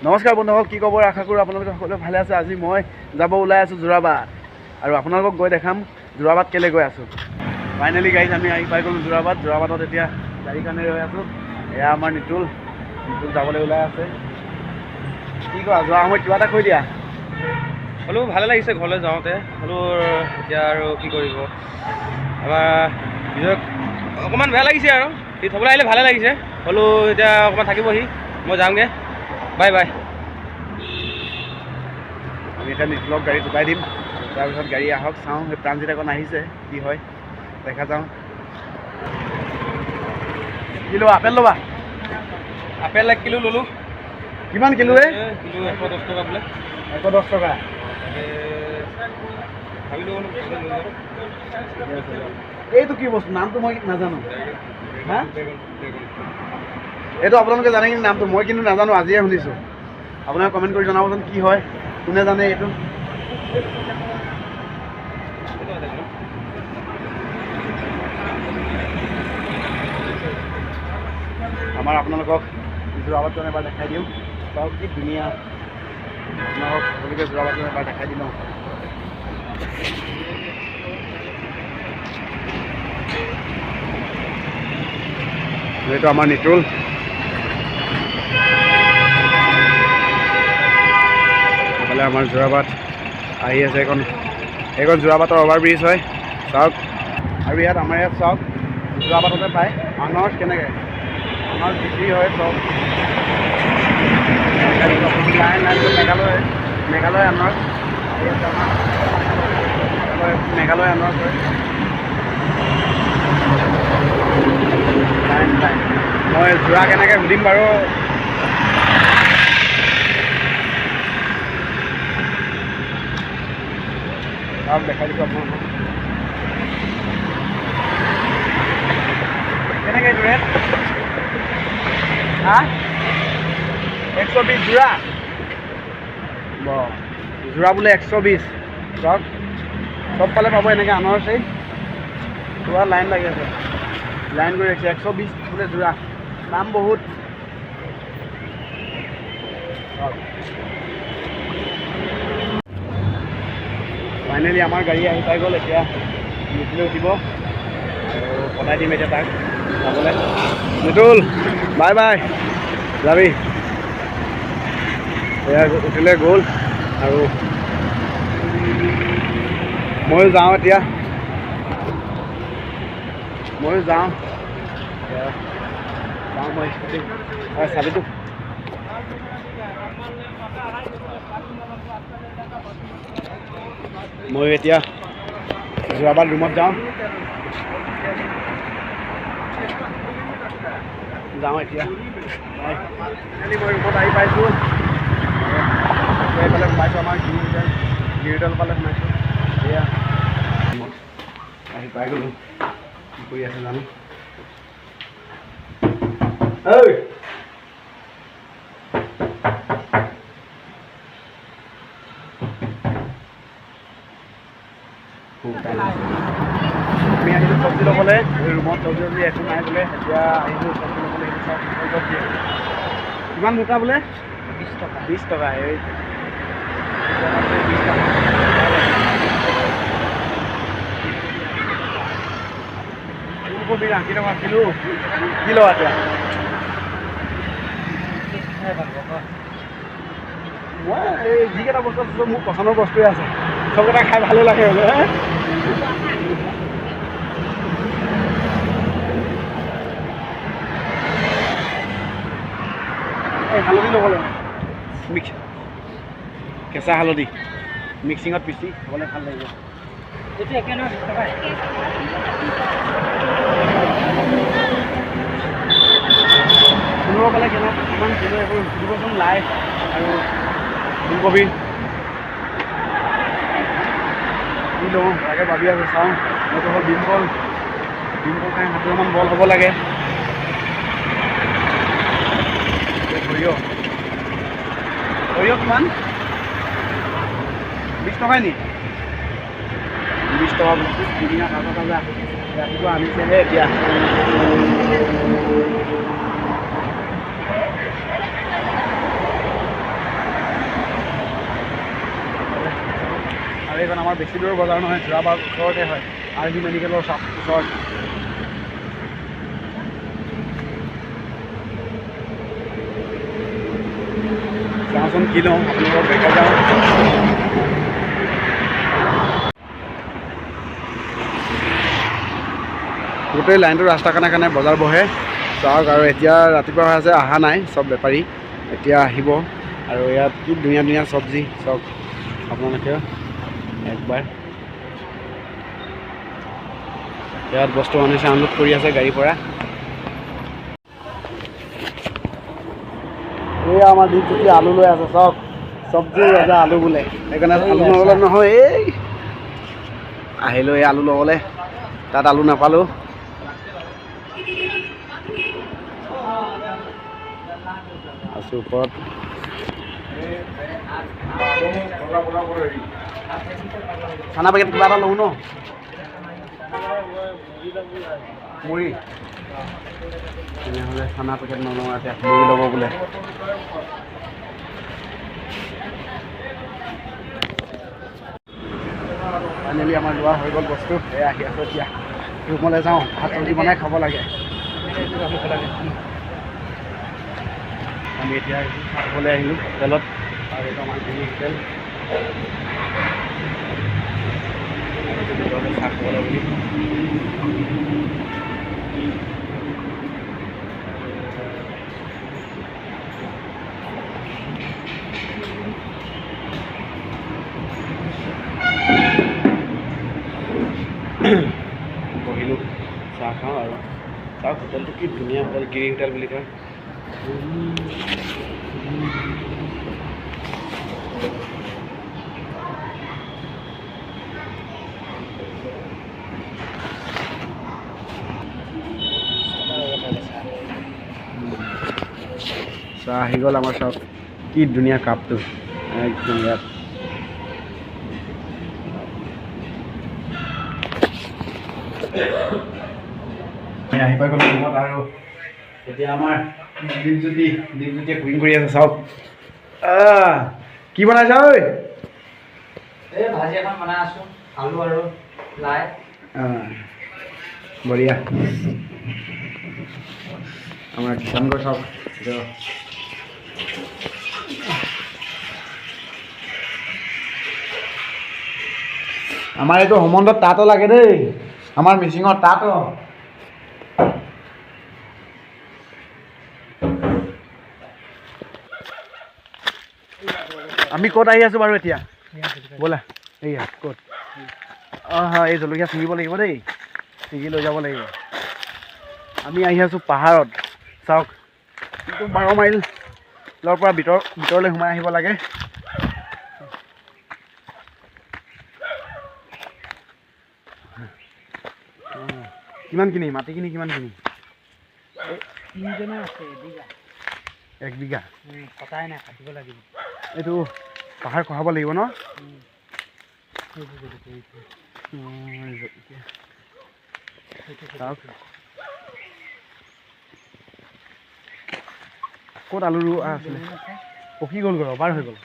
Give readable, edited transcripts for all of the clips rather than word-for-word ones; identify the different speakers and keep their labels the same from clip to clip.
Speaker 1: নমস্কাৰ বন্ধুসকল, কি খবৰ? আশা কৰোঁ আপোনালোকে সকলোৱে ভালে আছে। আজি মই যাব ওলাই আছোঁ যোৰাবাট আৰু আপোনালোকক গৈ দেখাম যোৰাবাট কেলৈ গৈ আছোঁ। ফাইনেলি গাড়ীত আমি আহি পাই গ'লোঁ যোৰাবাট। যোৰাবাটত এতিয়া গাড়ীৰ কাৰণে ৰৈ আছোঁ। এয়া আমাৰ নিতুল, নিতুল যাবলৈ ওলাই আছে। কি কোৱা, যোৱা সময়ত কিবা এটা কৈ দিয়া।
Speaker 2: হ'লেও ভালে লাগিছে ঘৰলৈ যাওঁতে। হ'লেও এতিয়া আৰু কি কৰিব, আমাৰ বিজয়ক অকণমান বেয়া লাগিছে আৰু সি থ'বলৈ আহিলে ভালে লাগিছে। হ'লেও এতিয়া অকণমান থাকিবহি, মই যামগৈ। Bye bye.
Speaker 1: আমি এতিয়া নিতুলক গাড়ীত উঠাই দিম, তাৰপিছত গাড়ী আহক, চাওঁ। সেই প্ৰাণজিত এখন আহিছে, কি হয় দেখা যাওঁ। কি ল'বা? আপেল ল'বা?
Speaker 2: আপেল 1 কিলো ল'লোঁ।
Speaker 1: কিমান কিলো? এই
Speaker 2: কিলো 110 টকা বোলে।
Speaker 1: 110 টকা।
Speaker 2: ভাবিলোঁ।
Speaker 1: এইটো কি বস্তু, নামটো মই নাজানো। হা, এইটো আপোনালোকে জানে কিন্তু নামটো মই কিন্তু নাজানো, আজিয়ে শুনিছোঁ। আপোনালোকে কমেণ্ট কৰি জনাবচোন কি হয়, কোনে জানে এইটো। আমাৰ আপোনালোকক যোৰাবাটখন এবাৰ দেখাই দিওঁ। চাওক কি ধুনীয়া। আপোনালোকক সকলোকে যোৰাবাটখন এবাৰ দেখাই দিলোঁ। এইটো আমাৰ নিতুল। এইফালে আমাৰ যোৰাবাট আহি আছে। এইখন যোৰাবাটৰ অভাৰ ব্ৰিজ হয়, চাওক। আৰু ইয়াত আমাৰ ইয়াত চাওক, যোৰাবাটতে পায় আনাৰস। কেনেকৈ আনাৰস বিক্ৰী হয় চাওক, লাইন লাইন। মেঘালয়, মেঘালয় আনাৰস আহি আছে। আমাৰ মেঘালয়, মেঘালয় আনাৰস হয়। Line line. মই যোৰা কেনেকৈ সুধিম বাৰু। চাওক, দেখাই দিছোঁ আপোনালোকক। কেনেকৈ এইটো ৰেট? হা, 120 যোৰা। যোৰা বোলে 120। চাওক, চবফালে পাব এনেকৈ আনাৰসেই। পূৰা লাইন লাগি আছে, লাইন কৰি ৰাখিছে। 120 বোলে যোৰা, দাম বহুত। ফাইনেলি আমাৰ গাড়ী আহি পাই গ'ল। এতিয়া নিতুলে উঠিব আৰু পঠাই দিম এতিয়া তাক যাবলৈ। নিতুল, বাই বাই, যাবি। এয়া উঠিলে, গ'ল। আৰু ময়ো যাওঁ এতিয়া, ময়ো যাওঁ। এয়া যাওঁ মই। স্কুটি চাবিটো। ময়ো এতিয়া যোৰাবাট ৰুমত যাওঁ, যাওঁ এতিয়া। ফাইনেলি মই ৰুমত আহি পাইছোঁ। এইফালে সোমাইছোঁ, আমাৰ গিৰি হোটেল, গিৰি হোটেল ফালে সোমাইছোঁ। এয়া ৰুমত আহি পাই গ'লোঁ। কি কৰি আছে জানো। ঐ, আমি আহিলোঁ চব্জি ল'বলৈ। ৰুমত চব্জি চব্জি একো নাই বোলে। এতিয়া আহিলোঁ চব্জি ল'বলৈ। সেইটো চাওক, চব্জি কিমান মুঠা বোলে?
Speaker 2: 20 টকা।
Speaker 1: 20 টকা। এই 20 টকা। ফুলকবি 80 টকা কিলো। কি ল'বা এতিয়া? মই এই যিকেইটা বস্তু আছে চব মোৰ পচন্দৰ বস্তুৱে আছে, চবকেইটা খাই ভালে লাগে বোলে। এই হালধি ল'ব লাগিব, মিক্স কেঁচা হালধি মিক্সিঙত পিচি খাবলৈ ভাল লাগিব।
Speaker 2: এইটো একে নহয়, 20 টকা।
Speaker 1: কোনোবা পালে কেনে কিমান কিলো এইবোৰ সুধিবচোন। লাই আৰু ফুলকবি কি লওঁ তাকে ভাবি আছোঁ, চাওঁ। মোৰতো হ'ল ভীমকল, ভীমকল খাই 7 কিলোমান বল হ'ব লাগে। সৰিয়হ, সৰিয়হ কিমান? 20 টকাই নি? 20 টকা বোলে। ধুনীয়া তাজা তাজা, ৰাতিপুৱা আনিছেহে এতিয়া। এইখন আমাৰ বেছি দূৰৰ বজাৰ নহয়, যোৰাবাট ওচৰতে হয়, আৰ জি মেডিকেলৰ ওচৰত। চাওঁচোন কি লওঁ, আপোনালোকক দেখাই যাওঁ। গোটেই লাইনটো ৰাস্তা কাণে কাণে বজাৰ বহে। চাওক, আৰু এতিয়া ৰাতিপুৱা হৈ আছে, অহা নাই চব বেপাৰী, এতিয়া আহিব। আৰু ইয়াত কি ধুনীয়া ধুনীয়া চব্জি চাওক আপোনালোকে একবাৰ। ইয়াত বস্তু আনিছে, আনলোড কৰি আছে গাড়ীৰ পৰা। এই আমাৰ দীপজ্যোতি আলু লৈ আছে, চাওক চব্জি ৰজা আলু বোলে, সেইকাৰণে আলু নল'লে নহয়। এই আহিলোঁ এই আলু ল'বলৈ, তাত আলু নাপালোঁ। আছোঁ ওপৰত। চানা পেকেট কিবা এটা লওঁ ন, মুড়ি। তেনেহ'লে চানা পেকেট নলওঁ, এতিয়া মুড়ি ল'ব বোলে। ফাইনেলি আমাৰ লোৱা হৈ গ'ল বস্তু। এই আহি আছোঁ এতিয়া ৰুমলৈ যাওঁ, ভাত চব্জি বনাই খাব লাগে। আমি এতিয়া খাবলৈ আহিলোঁ হোটেলত, আৰু এইটো আমাৰ গিৰি হোটেল। চাহ খাবলৈ বুলি বহিলোঁ, চাহ খাওঁ। আৰু চাওক হোটেলটো কি ধুনীয়া হোটেল, গিৰি হোটেল বুলি কয়। চাহ আহি গ'ল আমাৰ। চাওক কি ধুনীয়া কাপটো একদম। ইয়াত আমি আহি পাই গ'লোঁ ৰুমত। আৰু এতিয়া আমাৰ দীপজ্যোতিয়ে কুকিং কৰি আছে। চাওক কি বনাইছা ঐ?
Speaker 3: এই ভাজি এখন বনাই আছোঁ, আলু আৰু লাই।
Speaker 1: বঢ়িয়া। আমাৰ কিষাণগড় চাওক। আমাৰ এইটো সম্বন্ধত তাঁতো লাগে দেই, আমাৰ মিচিঙৰ তাঁতো। আমি ক'ত আহি আছোঁ বাৰু এতিয়া? ব'লা, এইয়া ক'ত? অঁ হয়, এই জলকীয়া ছিঙিব লাগিব দেই, ছিঙি লৈ যাব লাগিব। আমি আহি আছোঁ পাহাৰত। চাওক, এইটো 12 মাইলৰ পৰা ভিতৰলৈ সোমাই আহিব লাগে। কিমানখিনি মাটিখিনি, কিমানখিনি?
Speaker 3: তিনিজনৰ আছে এবিঘা।
Speaker 1: এক বিঘা?
Speaker 3: কটাই নাই, কাটিব লাগিব।
Speaker 1: এইটো পাহাৰ খহাব লাগিব ন? ক'ত আলু ৰোৱা আছিলে? পকি গ'ল, গৈ অভাৰ হৈ গ'ল।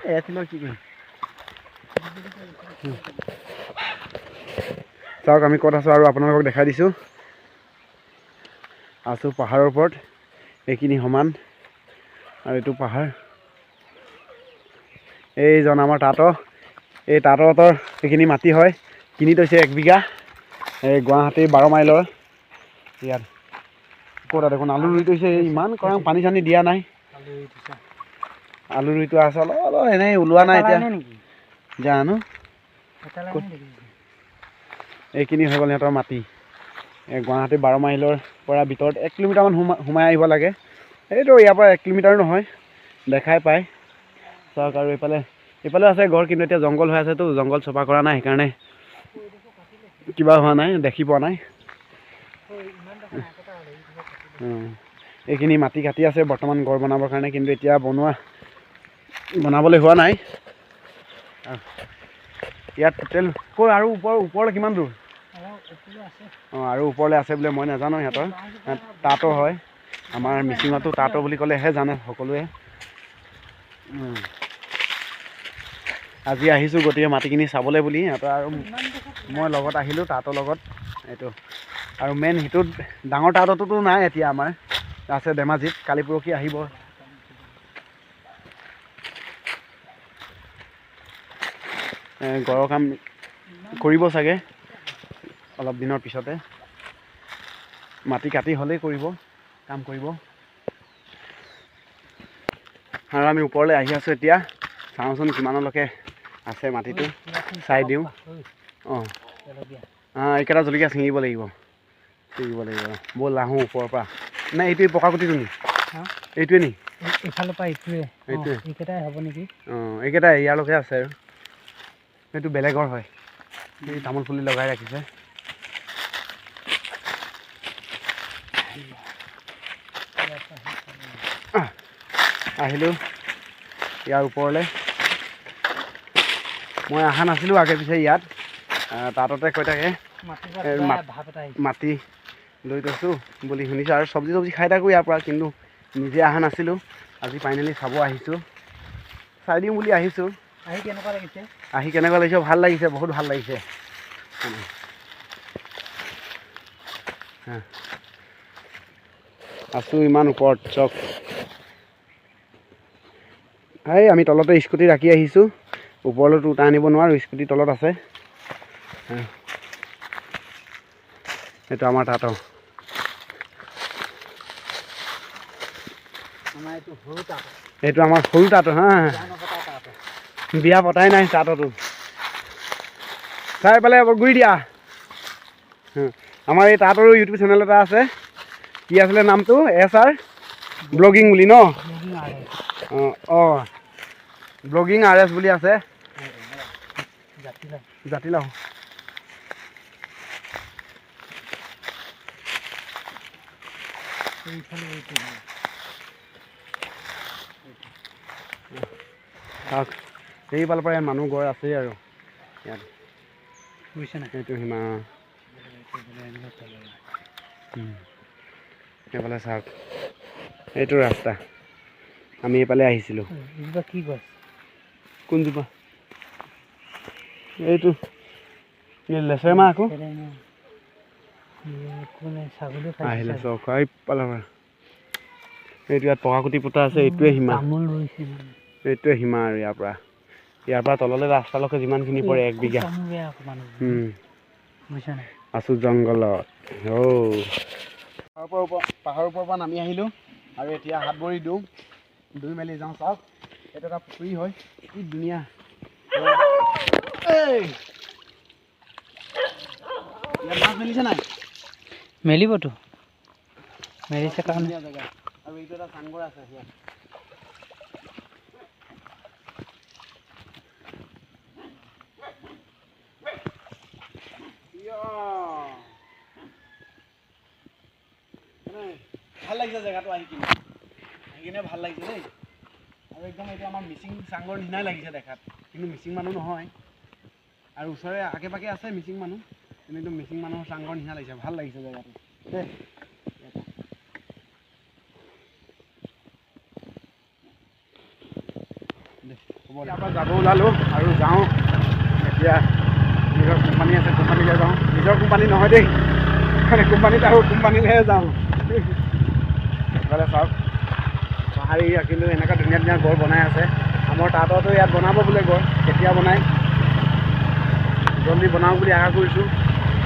Speaker 1: এয়াৰটেলৰ কি কৰিম? চাওক আমি ক'ত আছোঁ আৰু আপোনালোকক দেখাই দিছোঁ। আছোঁ পাহাৰৰ ওপৰত, এইখিনি সমান আৰু এইটো পাহাৰ। এইজন আমাৰ তাঁত, এই তাঁতহঁতৰ এইখিনি মাটি হয়, কিনি থৈছে এক বিঘা, এই গুৱাহাটীৰ 12 মাইলৰ। ইয়াত ক'ত দেখোন আলু ৰুই থৈছে, ইমান খৰাং, পানী চানী দিয়া নাই। আলু ৰুই থোৱা আছে, অলপ অলপ এনেই ওলোৱা নাই এতিয়া, জানো। এইখিনি হৈ গ'ল সিহঁতৰ মাটি। এই গুৱাহাটী 12 মাইলৰ পৰা ভিতৰত 1 কিলোমিটাৰমান সোমাই আহিব লাগে। এইটো ইয়াৰ পৰা 1 কিলোমিটাৰো নহয়, দেখাই পায়। চাওক, আৰু এইফালে আছে ঘৰ, কিন্তু এতিয়া জংঘল হৈ আছেতো, জংঘল চফা কৰা নাই, সেইকাৰণে কিবা হোৱা নাই, দেখি পোৱা নাই। এইখিনি মাটি কাটি আছে বৰ্তমান ঘৰ বনাবৰ কাৰণে, কিন্তু এতিয়া বনাবলৈ হোৱা নাই। ইয়াত টোটেল কৈ আৰু ওপৰলৈ কিমান দূৰ? অঁ, আৰু ওপৰলৈ আছে বোলে, মই নাজানো সিহঁতৰ। তাঁতো হয়, আমাৰ মিচিঙতো তাঁতো বুলি ক'লেহে জানে সকলোৱে। আজি আহিছোঁ গতিকে মাটিখিনি চাবলৈ বুলি সিহঁতৰ আৰু মই লগত আহিলোঁ তাঁতৰ লগত। এইটো আৰু মেইন সেইটোত ডাঙৰ তাঁতটোতো নাই এতিয়া, আমাৰ আছে ধেমাজিত, কালি পৰহি আহিব। ঘৰৰ কাম কৰিব চাগে অলপ দিনৰ পিছতে, মাটি কাটি হ'লেই কৰিব, কাম কৰিব। আৰু আমি ওপৰলৈ আহি আছোঁ এতিয়া, চাওঁচোন কিমানলৈকে আছে মাটিটো, চাই দিওঁ। অঁ অঁ, এইকেইটা জলকীয়া ছিঙিব লাগিব, ছিঙিব লাগিব। ব'ল আহোঁ ওপৰৰ পৰা। নাই, এইটোৱে পকা গুটিটো নি? এইটোৱে নি?
Speaker 3: এইফালৰ পৰা এইটোৱে,
Speaker 1: এইটোৱে
Speaker 3: এইকেইটাই হ'ব নেকি?
Speaker 1: অঁ, এইকেইটাই ইয়ালৈকে আছে আৰু সেইটো বেলেগৰ হয়। এই তামোল পুলি লগাই ৰাখিছে। আহিলোঁ ইয়াৰ ওপৰলৈ। মই অহা নাছিলোঁ আগে পিছে ইয়াত, তাঁততে কৈ থাকে মাটি লৈ থৈছোঁ বুলি শুনিছোঁ। আৰু চব্জি চব্জি খাই থাকোঁ ইয়াৰ পৰা, কিন্তু নিজে অহা নাছিলোঁ। আজি ফাইনেলি চাব আহিছোঁ, চাই দিওঁ বুলি আহিছোঁ।
Speaker 3: আহি কেনেকুৱা লাগিছে?
Speaker 1: আহি কেনেকুৱা লাগিছে? ভাল লাগিছে, বহুত ভাল লাগিছে। আছোঁ ইমান ওপৰত চক। এই আমি তলতে স্কুটি ৰাখি আহিছোঁ, ওপৰলৈতো উঠাই আনিব নোৱাৰোঁ, স্কুটি তলত আছে। এইটো আমাৰ তাঁতৰ, এইটো আমাৰ সৰু তাঁত। হা, বিয়া পতাই নাই তাঁততো। চাই পেলাই গুৰি দিয়া। আমাৰ এই তাঁতৰো ইউটিউব চেনেল এটা আছে, কি আছিলে নামটো? এছ আৰ ব্লগিং বুলি ন? অঁ অঁ, ব্লগিং আৰ এছ বুলি আছে। জাতিলাও চাওক, সেইফালৰ পৰা ইয়াত মানুহ গড় আছেই আৰু ইয়াত। সেইটো সীমা। সেইফালে চাওক, এইটো ৰাস্তা, আমি এইফালে আহিছিলোঁ।
Speaker 3: কি গছ?
Speaker 1: কোনজোপা? এইটো লেচেৰা মাহ। আকৌ আহিলে চাওক এইফালৰ পৰা। এইটো ইয়াত পকা কুটি পোতা আছে, এইটোৱে সীমা, এইটোৱে সীমা। আৰু ইয়াৰ পৰা তললৈ ৰাস্তালৈকে যিমানখিনি পৰে 1 বিঘা। আছোঁ জংঘলত। অ' পাহাৰৰ ওপৰৰ পৰা নামি আহিলোঁ আৰু এতিয়া হাত ভৰি ধুওঁ, ধুই মেলি যাওঁ। চাওক, এইটো এটা পুখুৰী হয়, কি ধুনীয়া। ইয়াত মাছ মেলিছে নাই?
Speaker 3: মেলিবতো, মেলিছে কাৰণে।
Speaker 1: জেগা। আৰু এইটো এটা চাংঘৰ আছে ইয়াত। ভাল লাগিছে জেগাটো আহি কিনে, আহি কিনে ভাল লাগিছে দেই। আৰু একদম এইটো আমাৰ মিচিং চাংঘৰ নিচিনাই লাগিছে দেখাত, কিন্তু মিচিং মানুহ নহয়। আৰু ওচৰে আগে পাগে আছে মিচিং মানুহ, কিন্তু একদম মিচিং মানুহৰ চাংঘৰ নিচিনা লাগিছে। ভাল লাগিছে জেগাটো দেই। ইয়াৰ পৰা যাব ওলালোঁ আৰু যাওঁ এতিয়া। নিজৰ কোম্পানী আছে, কোম্পানীলৈ যাওঁ। নিজৰ কোম্পানী নহয় দেই, মানে কোম্পানীত আৰু কোম্পানীলৈহে যাওঁ। এইফালে চাওক, পাহাৰী কিন্তু এনেকুৱা ধুনীয়া ধুনীয়া গড় বনাই আছে। আমাৰ তাঁততো ইয়াত বনাব বোলে গড়, কেতিয়া বনায়? জল্দি বনাওঁ বুলি আশা কৰিছোঁ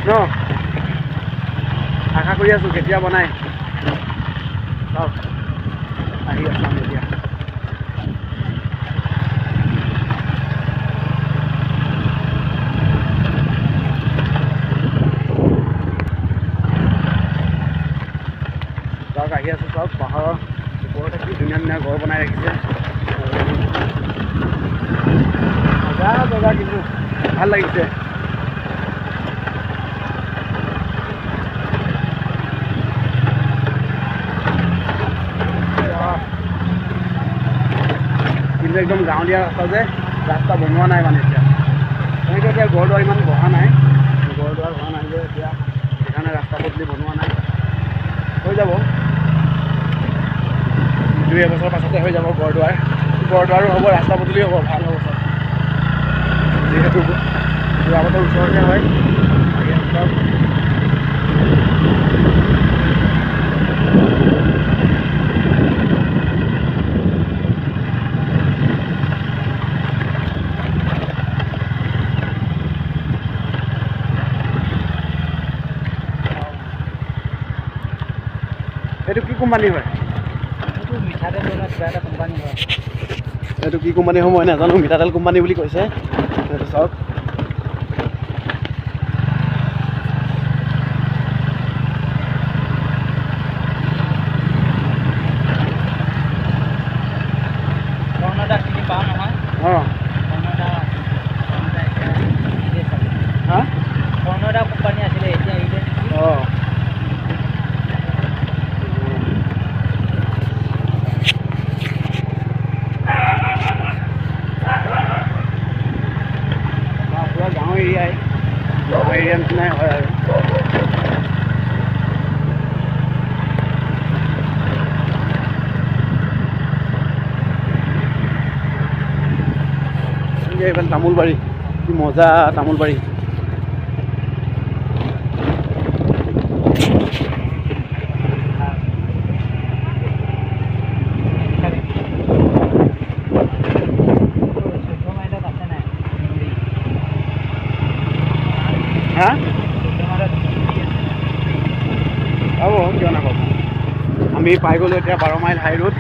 Speaker 1: ন, আশা কৰি আছোঁ কেতিয়া বনায়। চাওক, আহি আছোঁ আমি এতিয়া। চাওক, আহি আছোঁ। চাওক, পাহাৰৰ ওপৰতে কি ধুনীয়া ধুনীয়া ঘৰ বনাই ৰাখিছে। মজা জেগা, কিন্তু ভাল লাগিছে। কিন্তু একদম গাঁৱলীয়া ৰাস্তা যে, ৰাস্তা বনোৱা নাই মানে এতিয়া। তেনেকৈ এতিয়া ঘৰ দুৱাৰ ইমান বহা নাই, ঘৰ দুৱাৰ হোৱা নাই যে এতিয়া, সেইকাৰণে ৰাস্তা পদূলি বনোৱা নাই। হৈ যাব 2 এবছৰ পাছতে হৈ যাব ঘৰ দুৱাৰ, ঘৰ দুৱাৰো হ'ব, ৰাস্তা পদূলিও হ'ব, ভাল হ'ব চব। যিহেতু যোৰাবাটৰ ওচৰতে হয়। এইটো কি কোম্পানী হয়?
Speaker 3: এইটো মিঠাতেল বনোৱা কিবা এটা কোম্পানী হয়।
Speaker 1: এইটো কি কোম্পানী হয় মই নাজানো, মিঠাতেল কোম্পানী বুলি কৈছে। এইটো চাওক,
Speaker 3: কৰ্ণদা চিনি পাওঁ নহয়?
Speaker 1: অঁ।
Speaker 3: কৰ্ণদা, কৰ্ণদা এতিয়া এৰিলে চাগে।
Speaker 1: হা?
Speaker 3: কৰ্ণদা কোম্পানী আছিলে, এতিয়া এৰিলে নেকি?
Speaker 1: অঁ, পূৰা গাঁও এৰিয়াই, গাঁও এৰিয়া নিচিনাই হয় আৰু। এইফালে তামোলবাৰী, কি মজা তামোলবাৰী।
Speaker 3: 14 মাইলত আছে নাই?
Speaker 1: হা?
Speaker 3: 14 মাইলত নদী আছে নাই?
Speaker 1: পাব, কিয় নাপাব। আমি পাই গ'লোঁ এতিয়া 12 মাইল হাই ৰোড।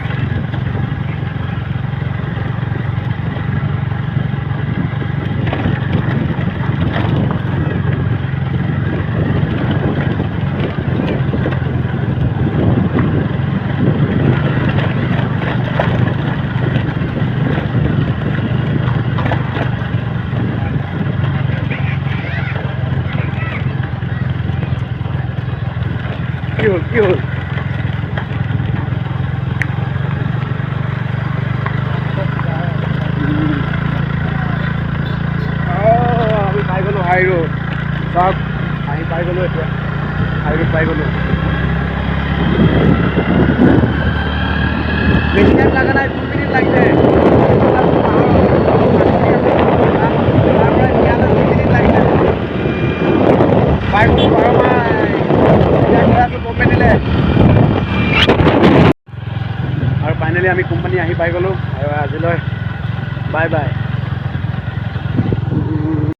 Speaker 1: কি হ'ল, কি হ'ল? আমি পাই গ'লোঁ হাই ৰোড। চাওক, আহি পাই গ'লোঁ এতিয়া হাই ৰোড পাই গ'লোঁ। বেছি টাইম লগা নাই, 2 মিনিট লাগিছে। তাৰ পৰা ইয়ালৈ 2 মিনিট লাগিছে। পাই গ'লোঁ 12 মাইল। এতিয়া গৈ আছোঁ কোম্পানীলৈ। আৰু ফাইনেলি আমি কোম্পানী আহি পাই গ'লোঁ। আৰু আজিলৈ বাই বাই।